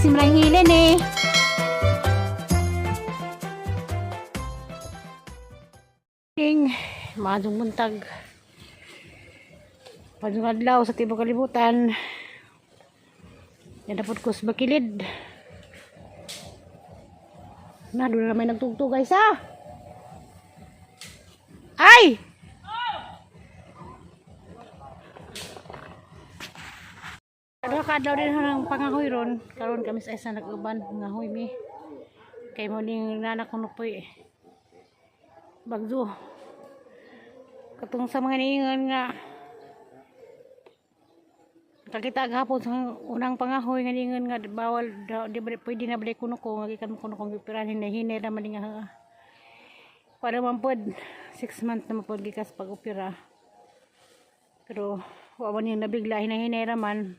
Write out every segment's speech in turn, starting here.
Simrang hilin eh. King, maadong buntag. Padung adlaw sa tibok kalibutan. Yan dapat ko sa bakilid. Na, doon na may nagtugtog, guys, ah! Ay! Ano ka adlaw din ng pangahoy ron. Karon kami sa isa nag-uban ngahoy mi. Kay mo ning nana kuno poy. Bagzo. Katong sa mga niingon nga kakita gahapon sa unang pangahoy nga niingon nga bawal daw di ba pwede na balik kuno ko nga gikan mo kuno kong gipirahan hinay naman ni nga para man pod 6 months na man pod gikas pag opera, pero wa man yung nabigla, hinay raman,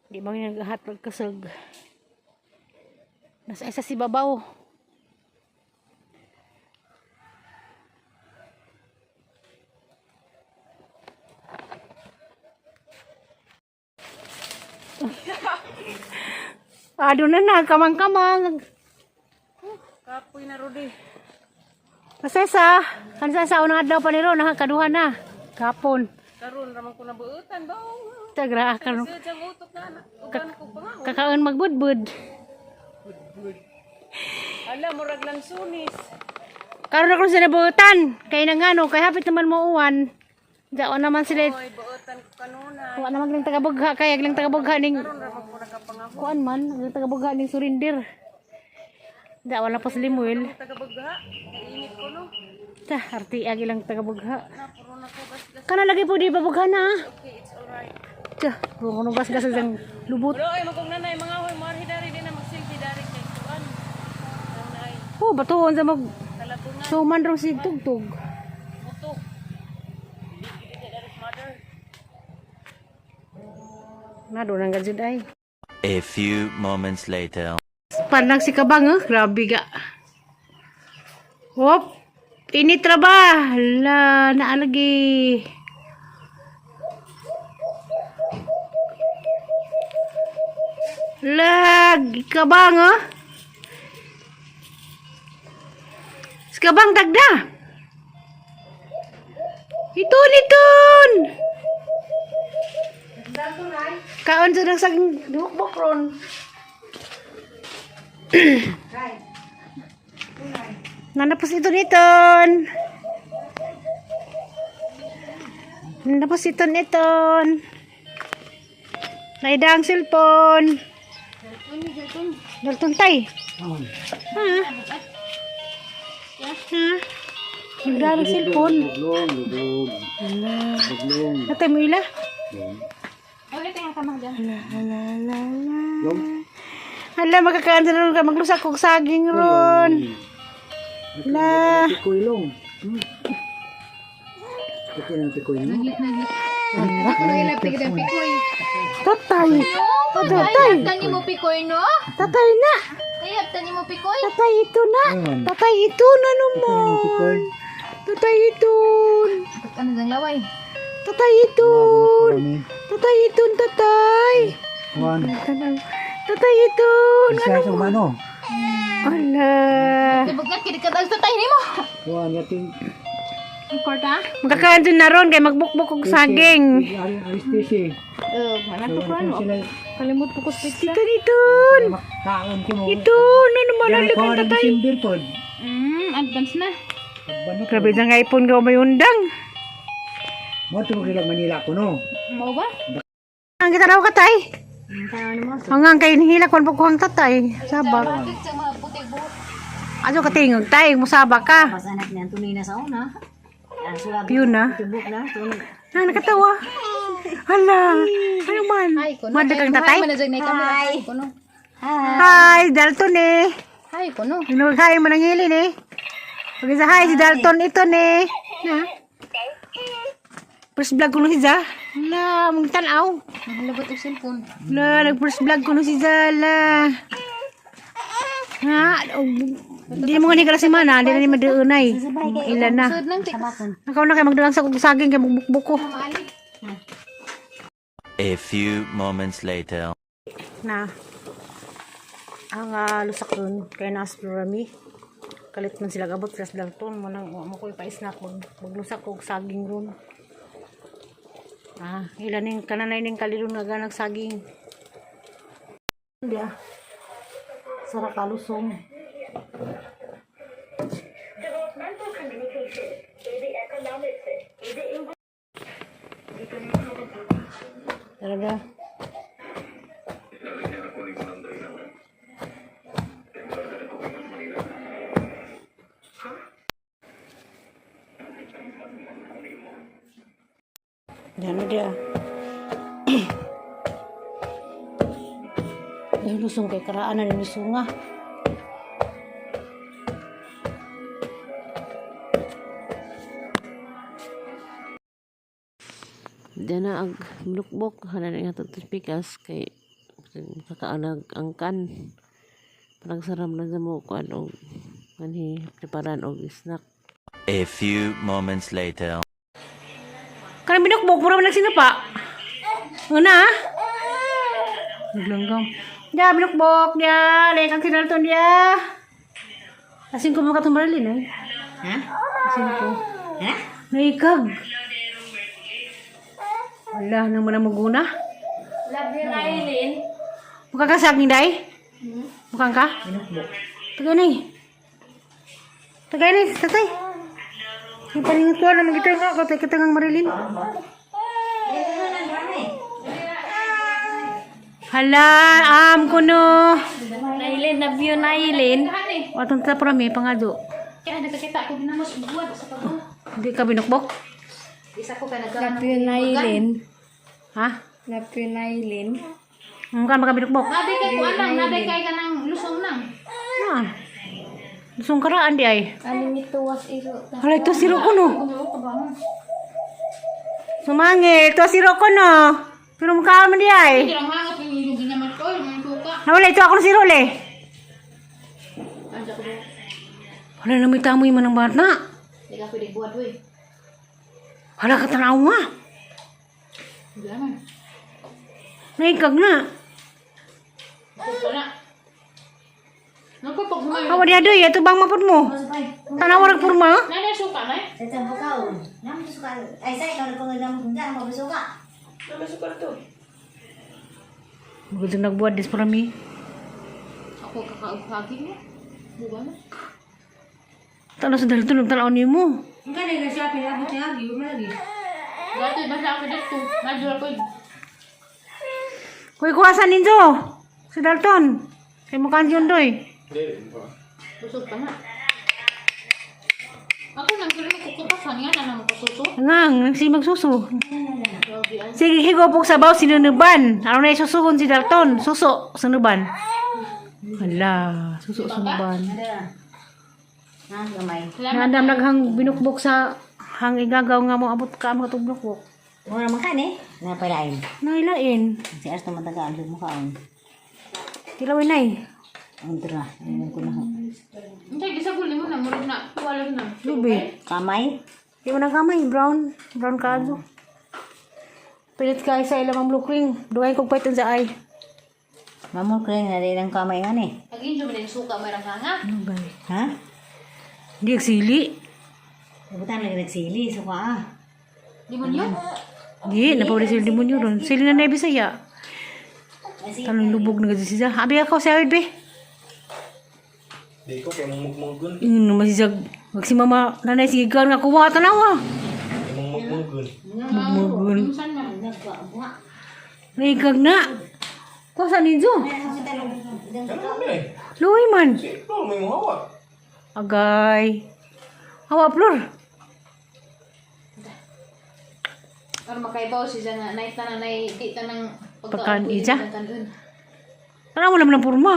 di ba yung naghahat kasag nasa isa si babaw. Ado na na, kamang-kamang. Kapoy na Rudy. Pasesa, kansa sa unang adlaw pa ni ron, nakakaduha na. Kapon. Karon raman ko na buutan ba? Tagra karon Sa diyang utok na anak. Uban ko pa nga. kakaon magbudbud. Ala, murag lansunis. Karon na sa nabutan. Kay na ngano, kay hapit naman mo uwan. Dao naman sila. Oy, buutan ko kanunay. Wa naman lang tagabagha kay lang tagabagha ning Karon raman ko nakapangaho. kuan man, ang tagabagha ning surrender. Dao na pa sa Limuel. Tagabagha. Init ko no. Ta, arti agi lang tagabagha. Na, puro na ko gasgas. Kana lagi po di babagha na. Okay, it's alright. Ta, puro kuno gas-gas ang lubot. Pero ay magkong nanay mga hoy, marhi dari din na magsilbi dari kay kuan. Nanay, Oh, batuon sa mag kalatungan, suman ro si tugtog. buto. Dili gid dari mother. Na do nang gajud ay. A few moments later. Panang si Kabang, eh. Grabe ga. Hop! Init ra ba? Hala, naalagi. Lag, kabang, oh. Si Kabang, dagda. Itun, itun! Kaon sa nang saging bukbok ron. Nanapos ito niton. Nanapos ito niton. Naida ang cellphone. Dalton tay. Ha? Ha? Naida ang cellphone. Ala. Natay mo ila? Ala, ala, ala, ala. Ala, magkakaan sa ka. Maglusak kog saging ron. Ala. Tikoy long. Tikoy ng tikoy no? Tatay. Oh, tatay. Tani mo pikoy no? Tatay na. Ay, tani mo pikoy? Tatay ito na. Tatay ito na naman. Tikoy. Tatay ito. Ano dang laway? Tatay ito. Marami. Tatay ito, tatay. One. Tatay ito. Isa sa mano. Ala. Tibugat kini katag sa tayo nimo. One yating. Ang korta? Magkakaan din na ron kay magbukbok og saging. Ari Aristisi. Eh, mana to Ano sila Kalimot po ko sa pizza. Ito nito. kaon ko mo. Ito na naman Yan ang ko laking ng tatay. December pod. Advance na. Pagbano ko. Grabe na nga ipon ka may undang. Mo to kila Manila ko no. Mao ba? Ang kita raw katay. Ang ang kay nihila kon pagkuhang tatay. Sabak. Bakit sa mga puti buhok? Aso katingog tay, musabak ka. Pas anak ni Antonina sa una. Ang sulabi Yun na. tubok na. Tunog. Ah, nakatawa. Hala. Ano man? Ay, kuno. Madla kang tatay? Ay, manajag na camera. Ay, kuno. Hi, Dalton eh. Ay, kuno. Hi mo nang hilin eh. Pag isa, hi, si Dalton ito ne. Na. First vlog ko nung si Za. La, magtanaw. Nahalabot og cellphone. La, nag first vlog ko nung si Za. La. Ha? Oh, di mo nga ni si Mana, di na ni maduunay. Ilan na. Sud lang tik. Ikaw na kay magdalang sa saging kay magbukbuk ko. A few moments later. Na. Ang lusak ron kay naas rami. Kalit man sila gabot sa Dalton mo nang mo ko ipa-snack maglusak og saging ron. Ah, ilan ning kananay ning kalilon nga ganag saging. Hindi ah. Sara kalusong. Tara na. Diyan na dia. Ay, lusong kay karaan na lusong ah. Diyan na ang binukbok hanan nga pikas kay kakaanag angkan. Parang saram na sa mo kuan og kanhi preparan og snack. A few moments later. Kanang binukbok, mura man nagsinapa. Una ah. Naglanggam. Ya, binukbok, ya. Lekang sinalton, ya. Asin ko mga katumbaralin, eh. Ha? Asin ko. Ha? Naikag. Wala naman ang maguna. Love you, Nailin. Mukha ka saging, day? Mukhang ka? Binukbok. Tagay na eh. Tagay na eh, tatay. Yung paningot ko, naman kita nga, katay kita nga Marilyn. Hala, am ko no. Nailin, love you, Nailin. Watong ta para may pangado. Kaya nagkakita ko ginamos buwan sa pag Hindi ka binukbok? Isa ko ka nag Love you, Nailin. Ha? Love you, Nailin. Mukha maka binukbok? Nabi kay kuan lang, nabi kay kanang lusong nang. Na. Lusong karaan di ay. Aling ito was iro. Hala, ito siro ko no. Sumangil, ito siro ko no. Pero mukha man di ay. Ang hangap yung yung ginamat ko, yung suka. Nawala, ito ako ng siro le. Hala, na may tamoy man ang bata. Di ka pwede buhat we. Hala, katanaw nga. Hindi naman. Naikag na. Wala. Nagpapag mo. Awa di adoy, ito bang mapod mo? Tanaw rag purma. Nanay suka na eh. Sa tampo ka, oh. Naman suka. Ay, sa ikaw nagpangagam kung daan, mabasuka. Maganda nagbuhat dis para mi. Ako kakaugpagi mo. Buwa na. Tanaw sa dalton, tanaw nimo. Ang kanay ka siya, pinabot niya, giyo mo lagi. Gato, basta ako dito. Nadula ko. Kuy kuha sa ninjo. Si Dalton. Kay mukhaan yun doy. Busog pa na. Ako nang sila magkukupasan nga na nang kasuso. Ngang, nagsi magsuso. Sige, higopok sabaw sinunuban. Ano na isusuhon si Dalton? Suso, sunuban. Hala, suso sunuban. Ha, gamay. Naandam naghang binukbok sa hang igagaw nga mo abot ka mga binukbok. Mura man ka, eh. Napalain. Nailain. Si Ars naman tagaan, sa mukha, oh. Kilawin na eh. Ang dra. Ayun ko na. Hindi, gisagol mo na. Murag na. Wala na. Lubi. Kamay? Di mo nagkamay. Brown. Brown kaso. Pilit ka sa ilang blue ring. Duhay kong paitan sa ay. Mamul ko rin, nalay ng kamay nga, eh. Agin siya yung suka may hanga. Ano ba? Ha? Hindi sili. Butan lagi nagsili, suka, ah. Demonyo? Di, napawala sila demonyo ron. Sili na na Bisaya. Talong lubog na gadi siya. Abi ako sa awid, be. Di ko kay mong mugmugon. Yun naman siya. Wag si mama, nanay, sige ka nga kuha, tanawa. Mong mugmugon. Mugmugon. Saan man? Naikag na. Kuha sa ninyo. Ano man eh? Luwi man. Si Flor may muhawa. Agay. Hawa, Flor. Para makaibaw siya nga. Night na nanay. Di ta ng Pagkaan ija? Pagkaan. Tanawa naman ang purma.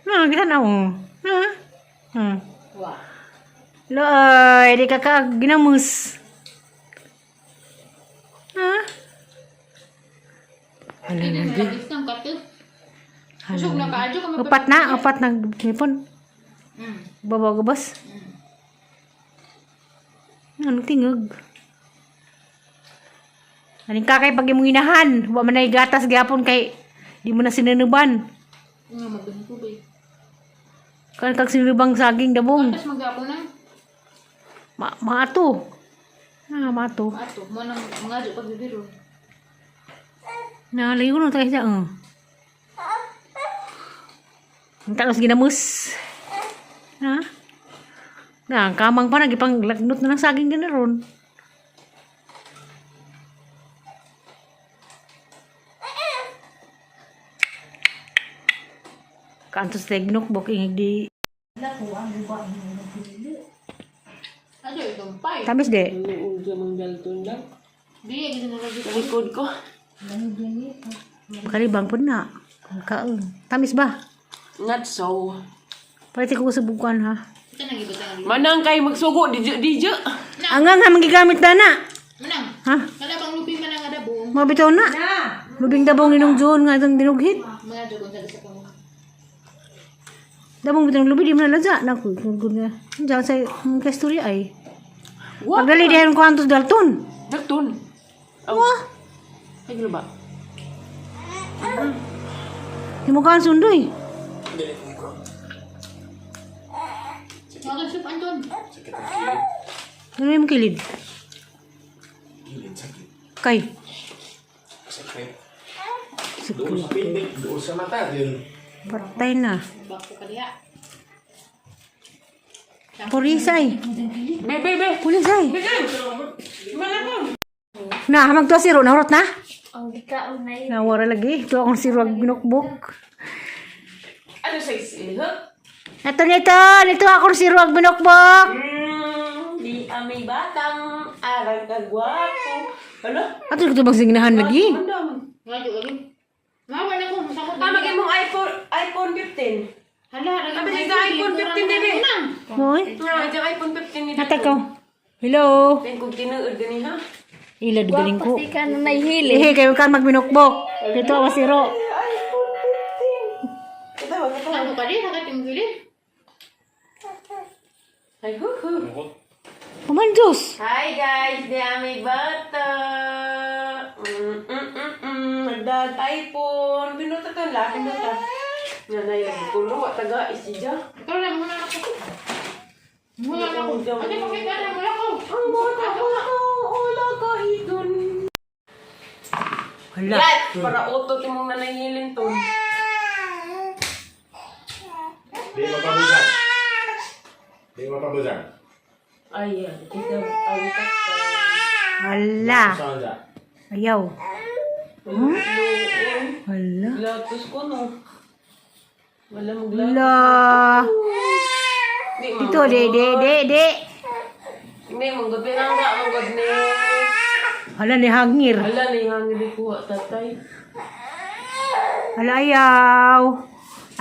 Na, kita na mo. Na. Wa. Loy, di ka ka ginamus. Ha? Hala Hindi na, na di. lagis ng katil. Busog na kaadyo ka Upat na ngipon. Babaw gabas. Anong tingog? Aning kakay pag imong inahan, wa man ay gatas gyapon kay Di mo na sinunuban. Nga magdung tubig. Kan kag sinunubang saging dabong. Tapos magapon na. Maato. Ah, maato. Ato, mo nang mga adyo pagbibiro. Na layo no tayo siya. Oh. Ang talos ginamos. Ha? Na, ang kamang pa nagipang lagnot na ng saging din na ron. Kantos tayo ginukbok ingig di. Adyo itong pay. Tamis de. Uga mang dalton lang. Di gitu na lagi. Likod ko. Makalibang po na. Kaon. Tamis ba? Not so. Pwede ko sa bukuan ha. Ito nang iba tang Manang kay magsugo di di. Ang nga magigamit na na. Manang. Ha? Kada bang lupi man ang adabong. Mabitaw na. Lubing dabong ninong John nga itong dinughit. Mga adyo kung sa kamo. Dabong bitong lubi di man ladya. Naku, good nga. Diyan sa ang kasturya ay. Wa. Pagdali diyan ko antos dalton. Dalton. Wah. Ay gilo ba? Di mo kaan sundoy. Mga soup Anton. Sakit ang kilid. Ano yung kilid? Kilid, sakit. Kay. Sakit. Doon sa pindig, doon sa mata din. Patay na. Bako ka diha. Pulisay. Be be be. Pulisay. Be. Mana ko? Na, hamag to siro. Nahurot na? Ang gikaon na yun. Nawara lagi. Ito akong siro ang binukbok. Ano sa ha? Ito nito. Nito akong siro ang binukbok. Di amay batang arang kagwapo. Ano? Ato ko ito magsignahan lagi. Ano? Mga adyo lagi. Mawa na ko masakot. Ah, maging mong iPhone iPhone 15. Hala, Sabi niya sa iPhone 15 bebe. Hoy. Nga, ito iPhone 15 ni Natag ko. Hello. Tingin kong tinuod gani ha. Ilad galing ko. Pati ka na nahihili. Eh, kayo kan magbinukbok. Dito ako siro. iPhone 15. Ito, ito. Ano ka diha ka timgili? Ay, hu hu. Kuman Diyos. Hi guys, di amay bata. Nagdag iPhone. Pinuta to la, pinuta. Nanay lagi ko no, wa taga isija. Ikaw na muna ako. Muna ako. Ate, pakita na muna ako. Ang bata ko, wala ka idon. Hala. Yat, para auto timong nanahilin to. Di mapabuzang. Di mapabuzang. Ay, yan. Kita ang tatay. Hala. Saan siya? Ayaw. Hmm? Hala. Glatos ko no. Wala mo glatos. Hala. Di Dito, de, de, de, de. Hindi, manggod pinangga, manggod ni. Hala, ni hangir. Wala na yung hangin di kuha, tatay. Hala, ayaw.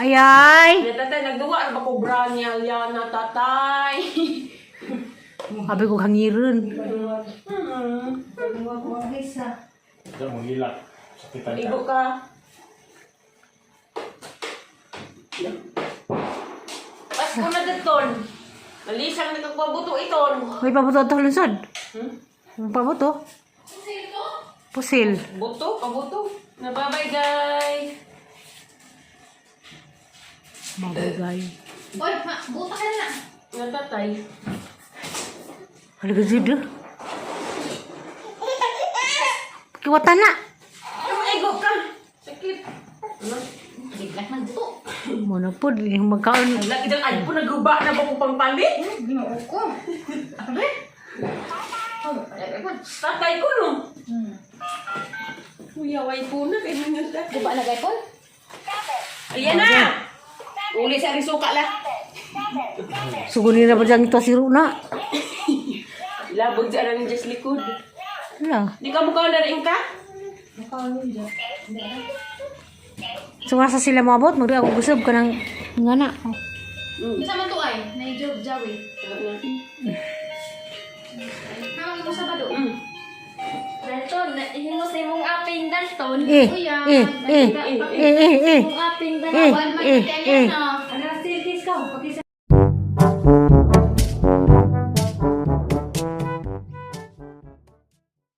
Ayay. Ya, tatay, nagduwa na ba ko bra niya, Liana, tatay? Sabi ko hangirin. Diyan, manghilak. Sakitan ka. Igo ka. Pasko na daton. Malisang nagkagwabuto iton. May pabuto ito lunsod. Hmm? May pabuto. Pusil. Buto, pabuto. Na bye-bye, guys. Mabugay. Oy, ma, buta ka na. Nga tatay. Hala ka zid. Kiwatan na. Igo ka. Sakit. Ano? Bigla nagbuto. Muna po, di yung magkaon. Lagi dang ay po naguba na ba kong pangpalit? Ginoo ko. Abe? Oh, Tatay ko no. Kuya, way po na kay mga tatay. Guba na gaypon? Ayan na! Uli sa risuka la. Sugunin na ba dyan ito si Runa? Labog dyan ang Diyos likod. Hala. Di ka mukha na rin ka? So nga sa sila maabot, magdi ako gusab ka ng nga na. Bisa man to ay, na-job jawi. Hamang mo sa bado. Dalton, hingos na imong aping Dalton. Eh, eh, eh, eh, eh, eh, Imong aping eh, Dalton. eh, eh. Ano, silkis ka? Pakisa.